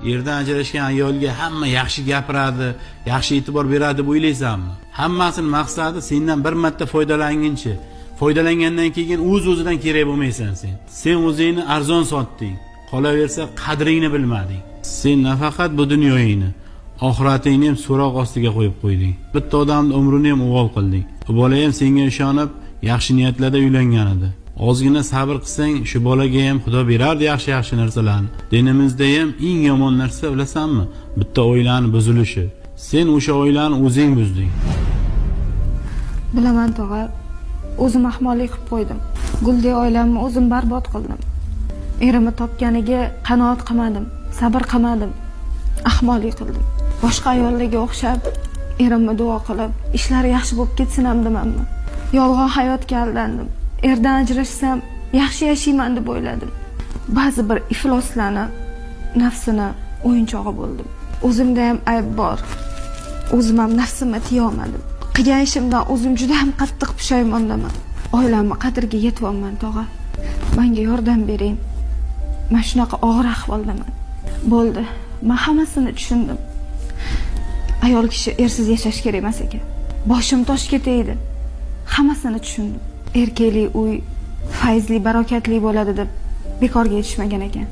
Erdan ajrashgan ayolga hamma yaxshi gapiradi, yaxshi e'tibor beradi deb o'ylaysanmi? Hammasini maqsadi sendan bir marta foydalanguncha. Foydalangandan keyin o'z o'zidan kerak bo'lmaysan sen. Sen o'zingni arzon sotding, qolaversa qadringni bilmading. Sen nafaqat bu dunyoyingni, oxiratingni ham so'roq ostiga qo'yib qo'yding. Bitta odamni umrini ham uvol qilding. U bola ham senga ishonib, yaxshi niyatlarda uylangan edi. Ozgina sabr qilsang, shu bolaga ham Xudo berardi yaxshi yaxshi narsalarni. Dinimizda ham eng yomon narsa, bilasanmi, bitta oilani buzilishi. Sen o'sha oilani o'zing buzding. Bilaman, tog'a, o'zim ahmoqlik qilib qo'ydim. Guldek oilamni o'zim barbod qildim. Erimni topganiga qanoat qilmadim, sabr qilmadim, ahmoqlik qildim. Boshqa ayollarga o'xshab erimni duo qilib, ishlari yaxshi bo'lib ketsin ham demanman. Yolg'on hayotga aldandim. Erdan ajrashsam yaxshi yashayman deb o'yladim. Ba'zi bir ifloslarni nafsini o'yinchog'i bo'ldim. O'zimda ham ayb bor, o'zim ham nafsimni tiyolmadim. Qilgan ishimdan o'zim juda ham qattiq pushaymondaman. Oilamni qadriga yetyapman, tog'a. Menga yordam bering. Man shunaqa og'ir ahvoldaman. Bo'ldi, man hammasini tushundim. Ayol kishi ersiz yashash kerak emas ekan. Boshim toshga tegdi. Hammasini tushundim. Erkakli uy fayzli, barakatli bo'ladi deb bekorga aytishmagan ekan.